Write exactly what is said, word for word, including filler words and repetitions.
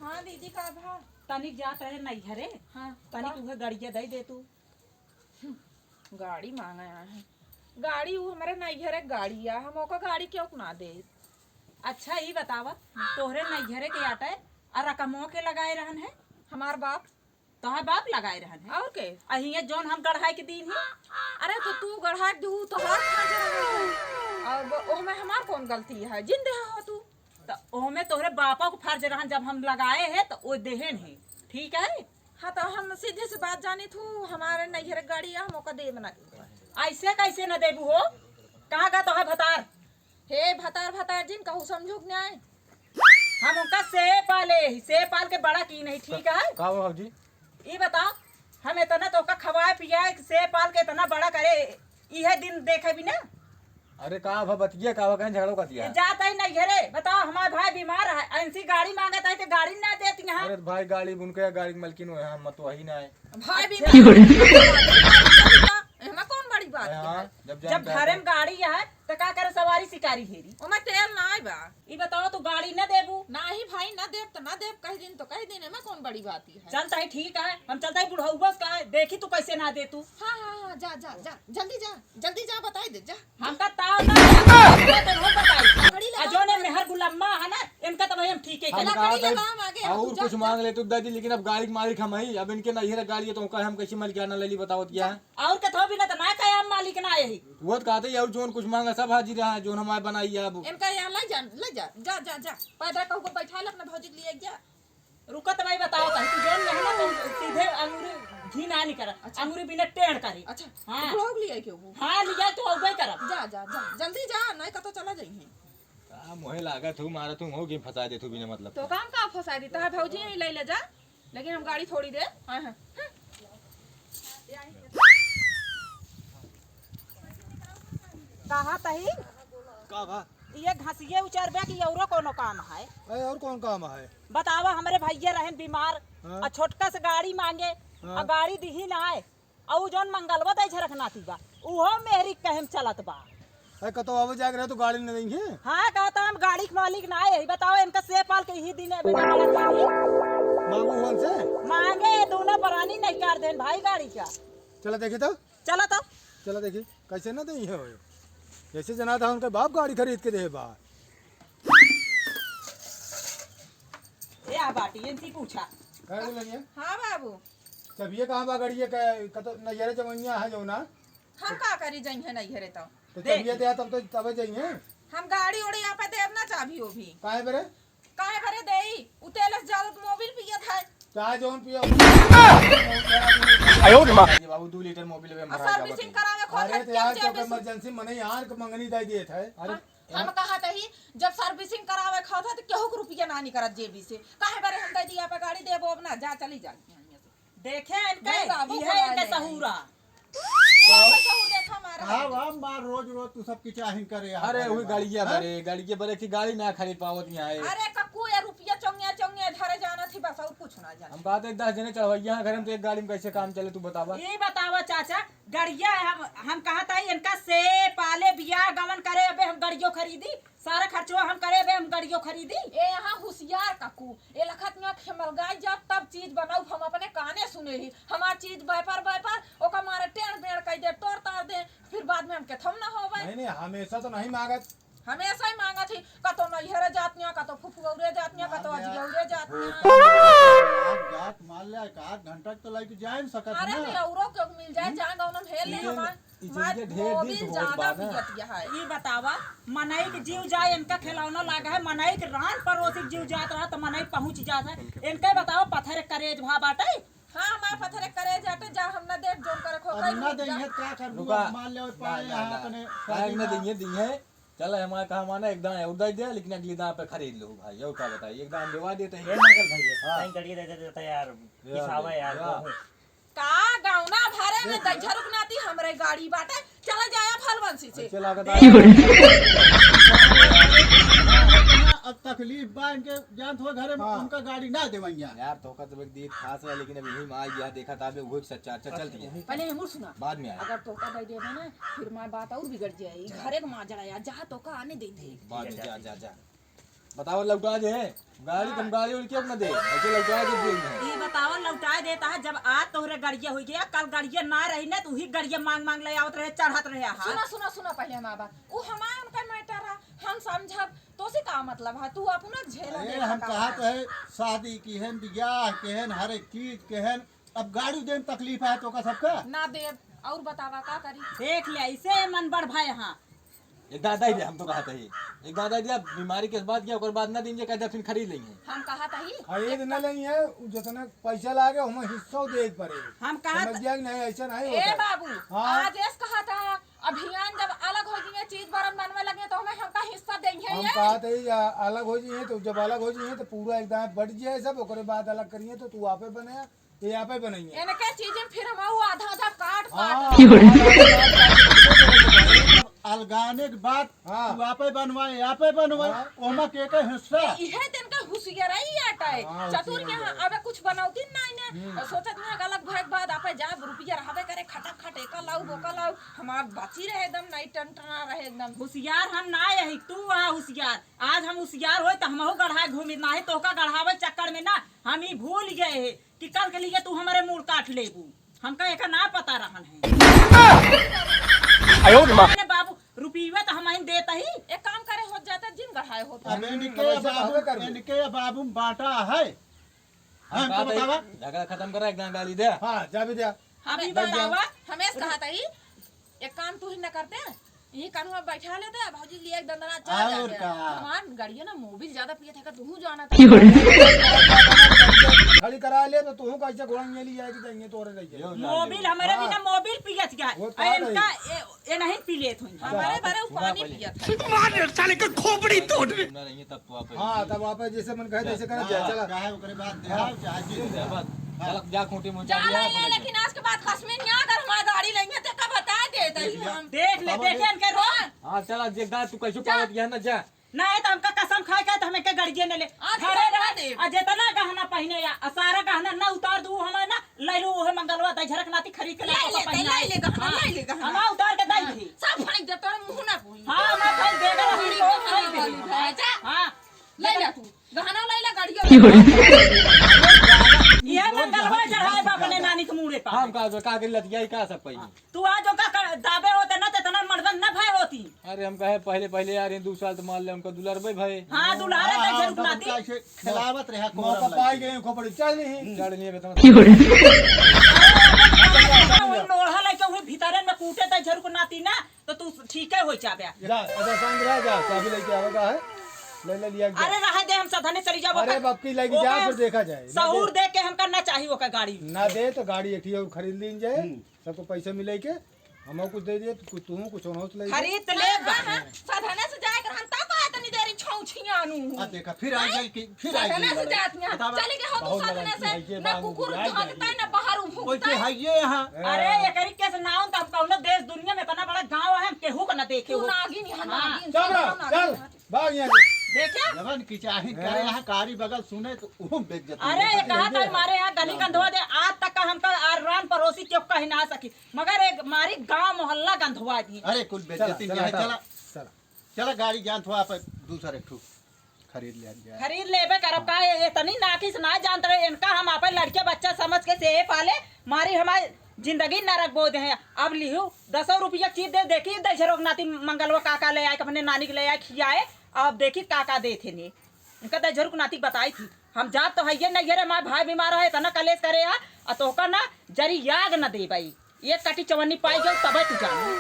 हाँ दीदी, का भा? तनिक जात रहे नैहरे, हाँ, तनिक का? उहे गड़िया दे दे तू। गाड़ी मांगे आए हैं। गाड़ी, उ हमरे नैहरे के गाड़ी आ, हम ओका गाड़ी क्यों ना दे? अच्छा, ई बतावा, तोहरे नैहरे के आटे आ रकमो के लगाए रहन है? हमार बाप। तोहार बाप लगाए रहन है? और के? अहिए जौन हम गढ़ाई के दीन ही। अरे, तो तू गढ़ाई के दू, तोहार फर्ज रहे। अब ओहमे हमार कौन गलती है? जिन देहा हो तू। त ओहमे तोहरे बापा को फर्ज रहन, जब हम लगाए है त ओ देहन है, ठीक है? हाँ, तो हम सीधे से बात जानी थू, हमारे नैहर के गाड़ी आ, हम ओका देब ना। ऐसे कैसे न देबू हो? कहाँ का तोहर भतार? हे भतार, भतार जिन कहू, समझू कि नहीं? हम ओका से पाले ही, से पाल के बड़ा की नहीं, ठीक है? का हुआ भौजी? ई बताओ, हम इतना तोका खवाए पियाए, से पाल के इतना बड़ा करे, इहे दिन देखे भी ना। अरे का भा बतिया, का भा कहीं झगड़ो कर दिया? ये जात है नैहरे, बताओ हमार भाई बीमार है, ऐसी गाड़ी मांगत है तो गाड़ी ना देती यहाँ। अरे भाई गाड़ी उनके गाड़ी के मालकिन हुए हैं, हम तो वही ना है। भाई अच्छा। बीमार है। एमा कौन बड़ी बात अरे है? हाँ, जब जब जान घरे में गाड़ी है तो का करे सवारी शिकारी हेरी? ओमा तेल ना आए बा। ई बताओ, तू गाड़ी न देबू? नाही भाई, न देब त न देब, कह दिन तो कह दिन, एमे कौन बड़ी बात है? चलता है, ठीक है, हम चलता है बुढ़ौबस का है, देखी तू कैसे ना दे तू। हाँ, हाँ, हाँ, जा, जा, जा, जल्दी जा, जल्दी जा, बताई दे, जा। हमका ताव ना, तो हम बताई। लकड़ी लगा आ, जो ने मेहर गुलम्मा है ना, इनका तो भाई हम ठीक है हम करी। कहा लकड़ी था, लगाम आगे, और तू जा, कुछ जा। मांग ले तू दादी, लेकिन अब गाड़ी के मालिक हम ही, अब इनके ना ये गाड़ी है तो उनका हम कैसे मालिक ना ले ली, बताओ क्या? जा। और कथो भी ना तो ना कहे हम मालिक ना यही। वो तो कहते ही, और जोन कुछ मांगा सब हाजिर है, जोन हमारे बनाई है अब। इनका यहाँ ले जा, ले जा, जा, जा, जा। पैदल कहू को बैठा ले अपने भौजी के लिए जा। रुका तो भाई बताओ तो, तू जोन नहीं ना तो सीधे अंगूरी घी ना निकल, अच्छा। अंगूरी बिना टेढ़ करी। अच्छा, हाँ। तो बुढ़ऊ के लिए क्यों? हाँ, लिया तो अउबे करब। जा, जा, जा, जल्दी जा, नहीं का तो चला जाइए। का मोहे लागत हूँ, मारा तुम हो कि फंसा दे तू बिना मतलब तो के। काम का फंसा दी, तोहार भौजी यहीं ले ले जा, लेकिन हम गाड़ी थोड़ी दे। हाँ, हाँ। कहा तही? का भा? ये घसिये उचरबे कि औरो कोनो काम है? अरे और कौन काम है? बतावा, हमरे भैया रहन बीमार, हाँ। आ छोटका से गाड़ी मांगे, हाँ। आ गाड़ी दिही ना है। अउ जौन मंगलवा दई झरकनाती बा, उहो मेहरी कहे में चलत बा। अरे, कतौ आवे जाए के रहे तो गाड़ी न देंगे। हाँ, कहता हम गाड़ी के मालिक ना है, यही बताओ, इनका से पाल के ही दिन है, बेटा, बड़ा दिन है। मांगू उनसे? मांगे, दोनों परानी नहीं कर देन भाई गाड़ी का। चला देखी तो। चला तो। चला देखी, कैसे ना देंगे हो? जैसे जना था उनके बाप गाड़ी खरीद के दे बा। ए आ बाटी, इनसे पूछा। का बोलेंगे? हाँ बाबू। तब ये कहाँ बा गड़िया के, कतो नैहरे जवनिया है जौना? हम का करी जइहे नैहरे तो? तो देख। तब ये दे, तब तो तबे जइहे। हम गाड़ी उड़ी यहाँ पे देब ना चाबी वो भी। काहे बरे? काहे बरे देई? उ तेल से ज्यादा तो मोबिल पियत है। चाहे जौन पियो। आयो रे माँ। ये बाबू दो लीटर मोबिल में आ भरा सर्विसिंग जावत है। करावे खोत अरे है, तो यार, क्या तो के इमरजेंसी मने यार के मंगनी दे दिए थे। अरे हाँ, हम कहा तही, जब सर्विसिंग करावे खोत है तो केहू के रुपया ना निकरत जेबी से। काहे बरे हम दे दिया पे गाड़ी देबो अब ना, जा चली जा। देखे इनके, नहीं बाबू, इहे बोला इनके नहीं। सहूरा। तू कैसे हूँ देखा मारा हाँ, है? वाह, मार रोज रोज तू सब किचाहिन करे यहाँ अरे, बरे वही बाबू। गाड़िया हाँ? बरे, गाड़िया बरे की गाड़ी ना खरीद पावत यहाँ है। अरे कक्कू, ये रुपया चोंगिया चोंगिया धरे जाना थी बस, और कुछ ना जाना। हम कहते एक दस जने चढ़वैया हैं घर में, तो एक गाड़ी में कैसे काम चले, तू बतावा। ये बतावा चाचा, गड़िया हम, हम कहा था इनका से पाले बियाह गमन करे, अबे हम गड़ियो खरीदी, सारा खर्चवा हम करे, अबे हम गड़ियो खरीदी। ए, यहाँ होशियार काकू, ए लखत में खेमलगाई जात तब चीज बनाऊ, हम अपने काने सुने ही, हमार चीज बैपर बैपर, ओका मारे टेढ़ बेड़ कई दे, तोड़ तार दे, फिर बाद में हम केथम न होवे। नहीं, नहीं, हमेशा तो नहीं मांगत। हमेशा ही मांगत ही, कतो नैहरे जात निया, कतो फुफुगौरे जात निया, कतो बात यार। अजगौरे जात निया। जात मान ले, एक आध घंटा तो लाइके जाए न सकत अरे ना। तो औरो के मिल जाए, हम्म? जहाँ गाँव में हेल ले इजन-, हमार। इजन मार के ढेर दिन मोबिल तो होत ज्यादा बा ना। पियत गया है। ई बतावा, मनई के जीव जाए, इनका खिलौना लागा है, मनई के रान परोसी के जीव जात रहा, तो मनई पहुँच जात है। इनके बतावा, पत्थर करेज भा बाटे। हाँ, हमार पत्थर करेज आटे, जा हम ना देख, जोन करे खो अब कई ना रुक जा। देंगे, का कर रुका। मान ले, और ना, पाए ना, यहाँ ना। अपने काहे शादी ना का। देंगे, देंगे। चल, हमारा कहा माना, एक दाएं और दे दे, लेकिन अगली दाएं पे खरीद लो भाई, और का बताइए, एक दाएं देवा देते हैं। ये मगर भैया, हाँ। कहीं गड़िया दे देते यार, यार, पिसावा यार, यार। वो। का गाँव ना भरे में देख। दैझा रुकनाती हमरे गाड़ी बाटे, चला जाया फलवंशी से। अच्छे लागत देख। आ। अब तकलीफ बा इनके, जान थो घरे में हाँ। उनका गाड़ी ना देवैया। यार, तो का तो एक दीद खास है, लेकिन अब यही माँ यह देखा था, अबे वो एक सच्चा, अच्छा, अच्छा, चलती है। पहले हमू सुना। बाद में आया। अगर तोका दे देबे ना, फिर माँ बात और बिगड़ जाए। घरे के माँ जड़ाया, जा तोका आने दे दे। बाद में जा, जा, जा। बतावा, लौटा दे। गाड़ी तुम गाड़ी उनके न दे, ऐसे लौटा दे जेल में। ई बतावा, लौटा देता है, जब आज तोहरे गड़िया होइ गया, कल गड़िया ना रही ना, तो उही गड़िया मांग मांग ले आवत रहे, चढ़त रहे। हाँ। सुना, सुना, सुना, पहले हमार बात। उ हमार उनका matter है, हम समझब, तोसे का मतलब है, तू अपना झेला अरे, देखा हम का कहत है। है, शादी किहन, बियाह किहन, हर एक चीज किहन, अब गाड़ी देन तकलीफ है तो का सबका? ना देब, और बतावा का करी? देख ले, ऐसे मन बढ़ भाई। हाँ। एक दादा ही दे, हम तो कहत ही। एक दादा ही दे, बीमारी के बाद क्या, ओकर बाद ना दिन जे, कहते फिर खरीद लेंगे। हम कहत ही। खरीद न लेंगे, उ जितना पैसा लागे, हमें हिस्सा दे पड़े। हम कहत समझ गया कि नहीं, ऐसा नहीं ए होता। बाबू, हाँ। आज एस कहत है, अभियान जब अलग होइ गई, चीज बरन बनवे लगे, तो हमें हमका हिस्सा देंगे हम ये। कहत ही, या अलग होइ जाइए, तो जब अलग होइ जाइए, तो पूरा एकदम बट जाए सब, ओकरे बाद अलग करिए, तो तू आपे बने। ये आपे बनइए। इनके चीजें फिर हम वो आधा आधा काट हाँ। काट। अलगाने के बाद हाँ। तू आपे बनवाए, आपे बनवाए, हाँ। ओमा के के हिस्सा। इहे दिन का हुसियारई आटा है। हाँ, चतुर हुसियारई यहाँ है। अबे कुछ बनौती नहीं ने। हम्म। और सोचत नहीं अलग भय के बाद आपे जाब रुपया रहबे करे, खटा खट एका लाऊ, बोका लाऊ। हमार बची रहे एकदम, नहीं टनटना रहे एकदम। हुसियार हम ना यही, तू वहाँ हुसियार। आज हम हुसियार होए तो हमहू गढ़ाए घूमी, नाही तोहका गढ़ावे चक्कर में ना हम ई भूल गए है। कि कल के लिए तू हमरे मूड़ काट लेबू, हमका एका ना पता रहन है। आयो रे माँ। अरे बाबू, रुपये तो हम ही देत ही। एक काम करे, होत जाता जिन गढ़ाए होत। अबे इनके बाबू, इनके बाबू बाटा है। हम हमको कहते बतावा। झगड़ा खत्म करा, एक दान गाली दे। हाँ, जा भी दे। हम ही बतावा। हमें कहा था ही, एक काम तू ही न करते, यही कानून में बैठा लेते, भौजी लिए एक दंदना चल और जाते। का? हमार गड़िया ना मोबिल ज्यादा पिए थे, का तू जाना था? खड़ी करा ले तो तू कैसे घोड़ा ये लिए कि जाएंगे तोरे रहिए। यो ना मोबिल ले। हमारे हाँ। बिना मोबिल पियत गया। वो तो आ, आ इनका रही। ए, ए नहीं पी लेत हुई। हमारे बारे वो पानी पियत है। मार साले का खोपड़ी तोड़। ना रही तब तो आप हाँ, तब आप जैसे मन कहे तैसे कर जा, दिया, चला। चाहे ओकरे बाद दे आओ, चाहे जी दे दे। बस। हाँ। चल, जा खूंटी मुंह जा चाल ले, ले, लेकिन आज के बाद कश्मीर नहीं, अगर हमारी गाड़ी लेंगे तो का बता दे, देख दे। हम देख ले, बताओ देखे दे। इनके रोल। हाँ, चल, आज एक दांत तू कैसे जा। पावत गया ना, जा। नहीं तो हमका कसम खाए के तो हम एक गड़िए न ले। आज घरे हम रह, ना देब। आ जितना गहना पहने या, आ सारा गहना ना उतार दू, हमें ना ले लू, ओहे मंगलवा दई झरक नाती खरीद के ले ला, ले, पहना ले, ले गहना, हाँ। ले, ले गहना। हम उतार के दई हाँ। दी। सब फेंक दे, तोरे मुंह ना बोली। हाँ, मैं फेंक दे, बड़ी फेंक दे। गहना वाली है, जा। हाँ। ले ले तू, गहना ले ले, गाड़िया ले ले। ये मंगलवा चढ़ाए बा अपने नानी के मूड़े पर। हम का, का के लतियाई का सब पई। तू आज ओका क-, दाबे होते ना, तो इतना मर्दन ना भय होती। अरे हम कहे पहले, पहले यार, ये दो साल तो मान ले, हमको दुलार भाई भाई। हाँ, दुलारे हाँ, भाई हाँ, जरूर उनका नाती। कैसे खिलावत रहा मौका कोहरा पाई में। गए, खोपड़ी चढ़ ली। चढ़ लिए बेटा। वो लोढ़ा लेके वही भीतरे में कूटे ते झरुक नाती ना, तो तू ठीके हो जाबे। जा, अच्छा, शांत रह, जा, चाबी लेके आवेगा है, ले, ले लिया, जा। अरे, रहे दे, हम सधने चली जाबो अरे, का। बाप की लेके जा, ओके, फिर देखा जाए। ना सहूर दे। दे के हमका ना चाहिए ओका गाड़ी। ना दे, तो गाड़ी एक ठो और खरीद लीन जाए, हम्म। सबको पैसा मिले के, हमको कुछ दे दिए, कुछ तू, कुछ उन्हों से ले। खरीद ले हाँ, बा। हाँ, हाँ, सधने से जाए के रहन, ता कहे तनी देरी छौछियानू। आ, देखा, फिर आ हाँ? जाए कि, फिर आ सधने जाए से लड़ाई। जात में, बतावा। चली के हो तू बहुत सधने लड़ाई से, है, ये ना बाबू, कुकुर आ जाए। जहन का ना बाहर उ भूखता। ओके, है ये यहाँ। अरे, एकरी के से नाउन त हम कौनो देश दुनिया में इतना बड़ा गाँव है, हम केहू को ना देखे तू हो। नागिन यहाँ, हाँ। नागिन, चल तू रहा, नागिन चल, यहाँ। भाग यहाँ से। देखे? जवन की चाही करे हाँ। यहाँ कारी बगल सुने तो वो बेइज्जत अरे, नहीं ये होता। कहा था हमारे यहाँ गली गंधवा दे, आज तक का हमका आ रान पड़ोसी क्यों कह ना सकी, मगर एक मारी गाँव मोहल्ला गंधवा दी। अरे, कुल बेइज्जती चला, नहीं है, चला, चला। चला। चला, गाड़ी जान थोड़ा आप दूसर एक ठो खरीद लिया जाए। खरीद लेबे करब का, ये इतनी नाकिस ना जानत रहे, इनका हम आपन लड़के बच्चा समझ के से पाले, मारी हमारी जिंदगी नरक बोझ है। अब लिहू दसो रुपया चीज दे, देखी दे झरोक नाती मंगलवा का का ले आए, अपने नानी के ले आए खियाए, अब देखी का का दे थे ने। इनका दे झरोक नाती बताई थी, हम जात तो है ये नहीं रे, मार भाई बीमार है, इतना कलेश करे है, आ तोहका ना जरी याद न दे भाई। एक कटी चवन्नी पाई गयो, तबे तू जानो।